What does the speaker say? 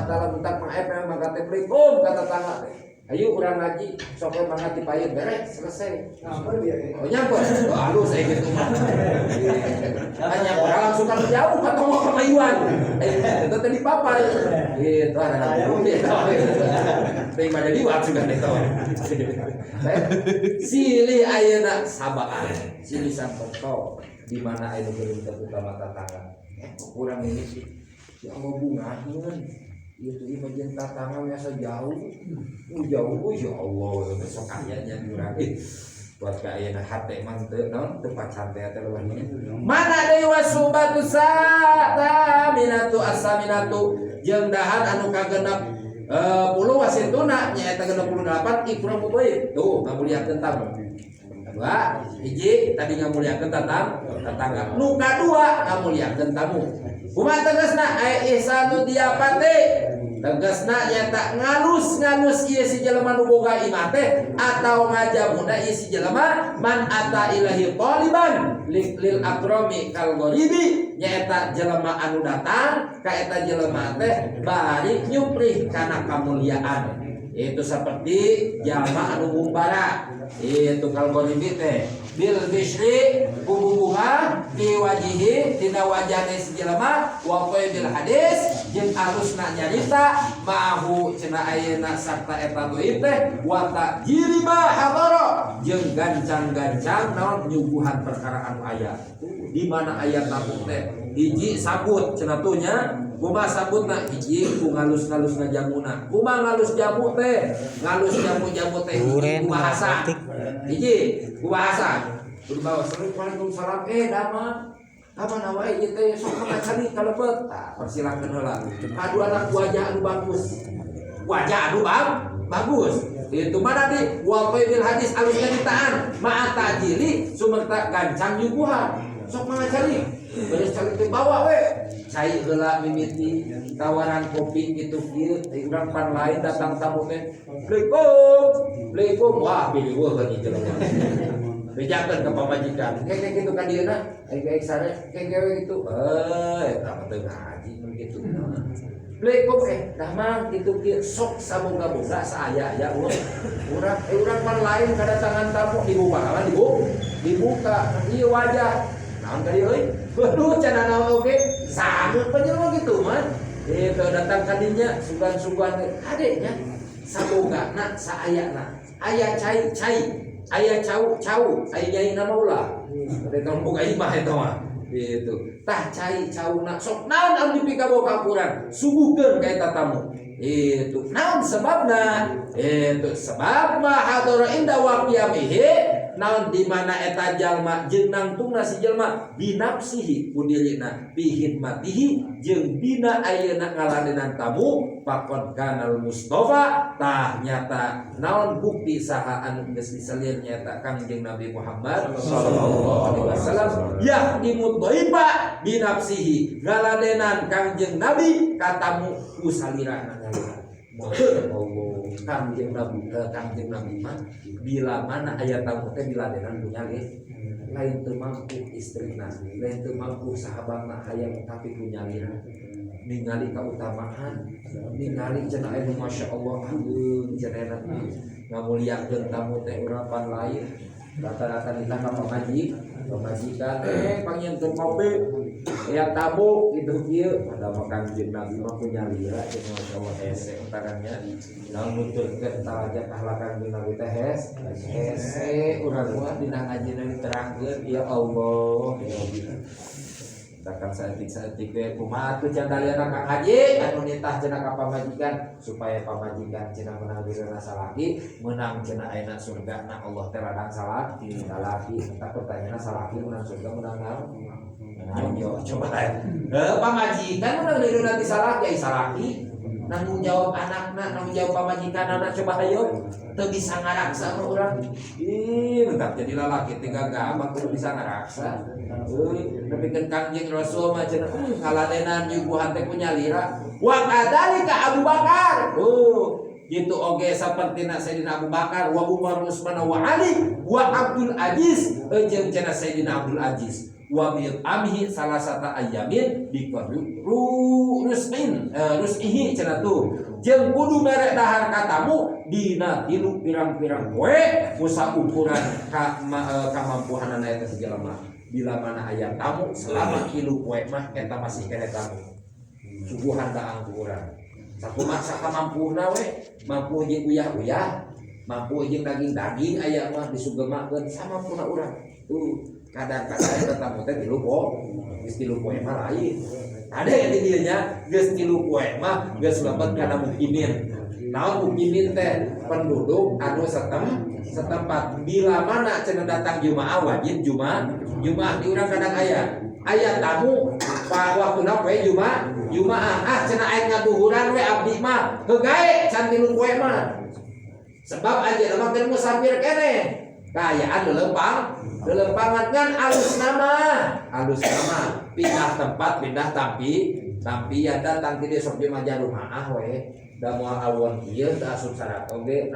Mata lamun tak mah memang mangga teh Assalamualaikum ka tetangga teh. Ayo urang ngaji, sok we mangga ti payun, beres, selesai. Nyamper dia ya. Oh, nyamper. Oh, halus saya gitu mah. Hanya orang langsung kan jauh kan mau kemayuan. Eh, itu tadi papa. Gitu ada burung gitu. Teuing pada liwat juga deh tau. Silih ayeuna sabaan. Silih sampeto di mana ayeuna belum terutama tetangga. Eh, kok kurang ini sih. Ya Allah, bungaheun. Itu imajin tetangga biasa jauh. Oh, jauh, oh, ya Allah, besok kayaknya urang. Ih, buat ka ayeuna hate mah teu naon teu pacan teh teh leuwih. Mana deui wasubatu saminatu asaminatu jeung dahan anu kagenep puluh wasituna nyaeta 68 ikramu dhaif. Tuh, ngamuliakeun tamu. Dua, hiji tadi ngamuliakeun tetangga. Nu kadua ngamuliakeun tamu. Kumaha tegasna? Ai ihsanu diapate, tegasna nyaeta ngalus-ngalus ieu si jelema nu boga imah teh atau ngajamuna ieu si jelema man ata ilahi taliban lil akrami kal gharibi, nyaeta jelema anu datang ka eta jelema teh bari nyuprih kana kamuliaan, itu seperti jalma anu ngumbara. Itu kal gharibi teh bil bisyri bunga fi wajihi dina wajahna si jelema wa bil hadis jeung alusna nyarita ma'ahu cenah ayeuna sarta eta dhaif teh wa ta'jili ma hadara jeung gancang-gancang naon nyuguhan perkara anu aya. Di mana aya tamu teh, hiji sambut cenah tuh nya. Kumaha sambutna? Hiji ku ngalus-ngalusna jamuna. Kumaha ngalus jamu teh? Ngalus jamu-jamu teh hiji ku bahasa, hiji ku bahasa. Kudu bawa Assalamualaikum, salam, eh, dama apa nawa ieu teh, sok mah cari kalebet. Tah, persilakeun heula. Kadua wajah anu bagus, wajah anu bagus itu mana di wa bil hadis alus nyaritaan ma'a ta'jili sumerta gancang nyuguhan. Sok mah cari beres cari teh bawa we cai heula, mimiti tawaran kopi gitu kieu. Urang pan lain datang tamu teh, "Assalamualaikum, Assalamualaikum." Wah, pilih kan jelema bejakeun ka pamajikan kayak gitu kan dieuna kayak sare kayak gitu. Eh, eta mah teu ngaji nu kitu. Assalamualaikum, eh, damang gitu kieu, sok saboga-boga saaya-aya urang urang. Eh, urang pan lain kedatangan tamu dibuka kan, dibuka ieu wajah naon ka dieu euy. Waduh, cenah naon oge sangut penjelma gitu mah. Itu datang kadinya sugan-sugan adeknya sabogana saayana aya cai cai, aya cau cau, aya nyai nama ulah. Ada boga imah eta mah gitu. Tah, cai cauna sok naon anu dipikaboga kurang suguhkeun ka eta tamu. Itu naon sebabna? Itu sebab ma hadara inda wa qiyamihi naon di mana eta jalma jeung nangtungna si jalma binafsihi ku dirina fi khidmatihi jeung dina ayeuna ngaladenan tamu faqad kanal Mustafa. Tah, nyata naon bukti saha anu geus diselir nyata Kangjeng Nabi Muhammad sallallahu alaihi wasallam yakhdimu dhaifa binafsihi, ngaladenan Kangjeng Nabi katamu ku salirana. Allah, Kangjeng Nabi, eh, Kangjeng Nabi mah bila mana aya tamu teh diladenan punya lain teu mampu istrina, lain teu mampu sahabatna hayang, tapi punya ningali kautamaan, ningali cenah anu Masya Allah ageung cenah ngamuliakeun tamu teh. Urang pan lain rata-rata nitah ka pamajikan, eh, pangnyieunkeun kopi ya tamu gitu kieu. Padahal mah Kangjeng Nabi mah punya lira cenah Masya Allah hese utarannya naon nuturkeun talajak akhlak Kangjeng Nabi teh hese. Urang mah dina ngajina diterangkeun, ya Allah, ya Allah. Takkan saeutik-saeutik we kumaha tuh candaliana Kang Haji anu nitah cenah ka pamajikan supaya pamajikan cenah menang dirinya salaki menang cenah ayeuna surga na Allah teh ladang salaki salaki. Entah pertanyaanna, salaki menang surga menang naon? Ayo coba, eh, pamajikan menang diri nanti salaki, ai salaki nanggung jawab anakna, nanggung jawab pamajikan anak. Coba ayo teu bisa ngaraksa mah urang. Ih, tetap jadi lalaki tiga gampang kudu bisa ngaraksa euy. Tapi kan Kangjeng Rasul mah cenah ngaladenan nyuguhan teh ku nyalira. Wa kadzalika Abu Bakar, oh, gitu oge sapertina Sayyidina Abu Bakar wa Umar, Utsman, wa Ali wa Abdul Aziz jeung cenah Sayyidina Abdul Aziz. Wa bi it'amihi salasata ayyamin bi qadri rus'in rus'ihi cenah tuh. Jeung kudu mere dahar ka tamu dina tilu pirang-pirang poe ku ukuran kamampuhanana eta si jelema. Bila mana aya tamu selama 3 poe mah, eta masih keneh tamu, suguhan daang ku urang sakumaha sakamampuhna we. Mampu jeung uyah-uyah, mampu jeung daging-daging aya mah disugemakeun samampuna urang tuh. Kadang-kadang eta tamu teh 3 poe, geus 3 poe mah lain. Ada di dieu nya, geus 3 poe mah geus lebet kana mukimin. Naon mukimin teh? Penduduk anu setempat. Bila mana cenah datang Jumaah, wajib Jumaah. Jumaah di urang kadang aya tamu pa waktuna poe Jumaah. Jumaah, "Ah," cenah, "aing ngaduhuran we abdi mah." Heuh gae can 3 poe mah, sebab aja mah keur musafir keneh, kaayaan leuleumpangan. Ngan alus nama pindah tempat, pindah tampi ya, datang ti sok di mah jarumaah we da, moal awon ieu da asup syarat oge.